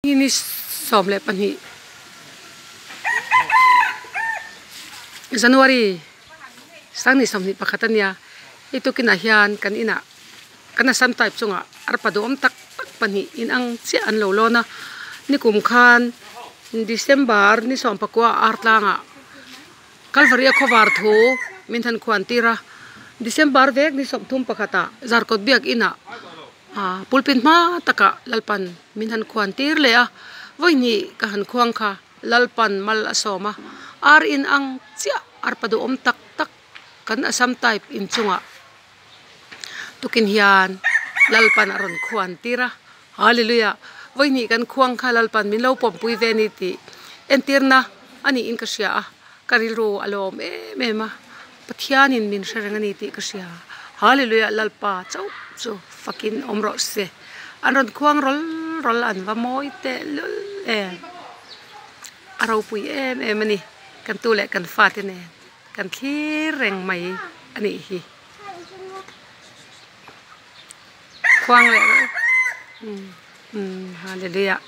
Hi ni 12 January sang ni 21 a nia hei tukinah hian kan inah kan assam type chungah arpa duhawm tak tak pahnih inang chiah an lo lawn a nikum khan December ni 19 ah artlangah Kalvari a khawvar thu min han khuan tir a December vek ni 31 ah Zarkawt biak inah ah pulpit hma takah Lalpan min han khuan tir leh a vawihnih ka han khuang kha Lalpan mal a sawm a ar inang chiah arpa duhawm tak tak kan Assam type inchungah. Tukin hian Lalpan a rawn khuan tir a, Hallelujah! Vawihnih kan khuang kha Lalpan min lo pawmpui ve a ni tih entirna a niin ka hria a, ka rilru a lawm em em a, Pathianin min hre reng a ni tih ka hria. Hallelujah! Lalpa chauh chu fakin awm rawh se. An rawn khuang rawl rawl an va mawi teh lul em! A ropui em em a ni, kan tu leh kan fate nen. Kan thlir reng mai a nih hi. Khuang leh reuh. Umm hallelujah.